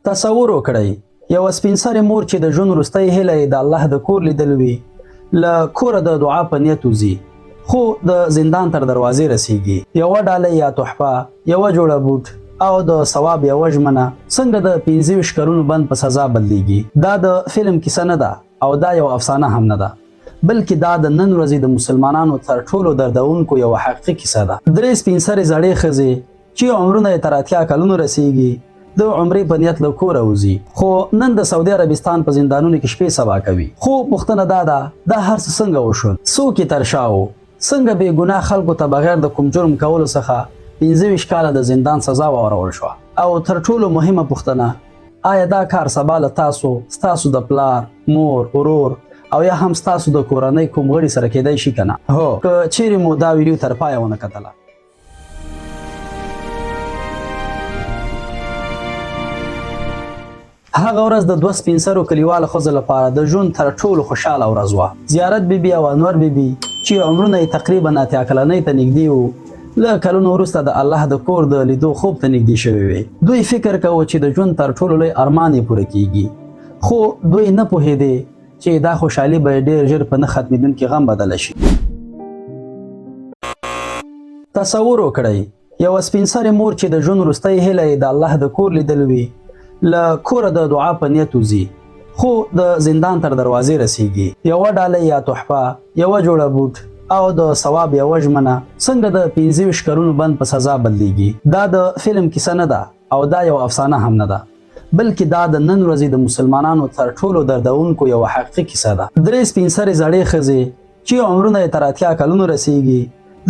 تصور وکړئ، یوه سپین سرې مور چې د ژوند وروستۍ هیله یې د الله د کور لیدل وي، له کوره د دعا په نیت وځي، خو د زندان تر دروازې رسیږي. یوه ډالۍ یا تحفه، یوه جوړه بوټ او د ثواب یوه ژمنه څنګه د 25 کلونو بند په سزا بدلیږي؟ دا د فلم کیسه نه ده او دا یوه افسانه هم نه ده، بلکې دا د نن ورځې د مسلمانانو تر ټولو دردونکو یوه حقیقي کیسه ده. درې سپین سرې زړې ښځې چې عمرونه یې تر 80 کلونو رسیږي، د عمرې په نیت له کوره وځي، خو نن د سعودي عربستان په زندانونو کې شپې سبا کوي. خو پوښتنه دا ده، دا هر څه څنګه وشول؟ څوک یې تر شا وو؟ څنګه بې ګناه خلکو ته بغیر د کوم جرم کولو څخه 25 کاله د زندان سزا واورول شوه؟ او تر ټولو مهمه پوښتنه، آیا دا کار سبا له تاسو، ستاسو د پلار، مور، ورور او یا هم ستاسو د کورنۍ کوم غړي سره کېدای شي که نه؟ هو، که چیرې مو دا ویډیو تر پایه ونه کتله. هغه ورځ د دوه سپین سرو کلیوالو ښځو لپاره د ژوند تر ټولو خوشحاله ورځ وه. زیارت بیبي او انور بیبي چې عمرونه یې تقریبا 80 کلنۍ ته نږدې وو، له کلونو وروسته د الله د کور د لیدو خوب ته نږدې شوې وې. دوی فکر کاوه چې د ژوند تر ټولو لوی ارمان یې پوره کیږي، خو دوی نه پوهېدې چې دا خوشحالي به یې ډېر ژر په نه ختمېدونکي غم بدله شي. تصور وکړئ، یوه سپین سرې مور چې د ژوند وروستۍ هیله یې د الله د کور لیدل وي، له کوره د دعا په نیت وځي، خو د زندان تر دروازې رسیږي. یوه ډالۍ یا تحفه، یوه جوړه بوټ او د ثواب یوه ژمنه څنګه د 25 کلونو بند په سزا بدلیږي؟ دا د فلم کیسه نه ده او دا یوه افسانه هم نه ده، بلکې دا د نن ورځې د مسلمانانو تر ټولو دردونکو یوه حقیقي کیسه ده. درې سپین سرې زړې ښځې چې عمرونه یې تر 80 کلونو رسیږي،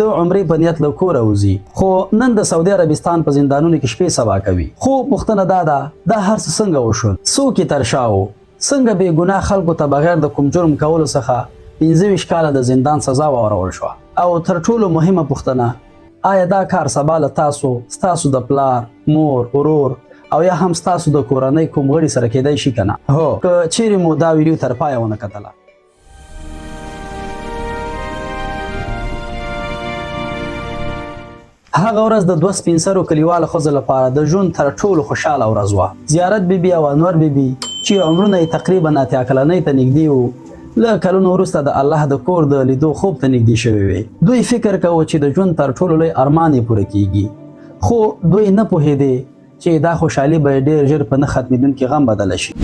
د عمرې په نیت له کوره وځي، خو نن د سعودي عربستان په زندانونو کې شپې سبا کوي. خو پوښتنه دا ده، دا هر څه څنګه وشول؟ څوک یې تر شا وو؟ څنګه بې ګناه خلکو ته بغیر د کوم جرم کولو څخه 25 کاله د زندان سزا واورول شوه؟ او تر ټولو مهمه پوښتنه، آیا دا کار سبا له تاسو، ستاسو د پلار، مور، ورور او یا هم ستاسو د کورنۍ کوم غړي سره کېدای شي که نه؟ هو، که چیرې مو دا ویډیو تر پایه ونه کتله. هغه ورځ د دوه سپین سرو کلیوالو ښځو لپاره د ژوند تر ټولو خوشحاله ورځ وه. زیارت بیبي او انور بیبي چې عمرونه یې تقریبا 80 کلنۍ ته نږدې وو، له کلونو وروسته د الله د کور د لیدو خوب ته نږدې شوې وې. دوی فکر کاوه چې د ژوند تر ټولو لوی ارمان یې پوره کیږي، خو دوی نه پوهېدې چې دا خوشحالي به یې ډېر ژر په نه ختمېدونکي غم بدله شي.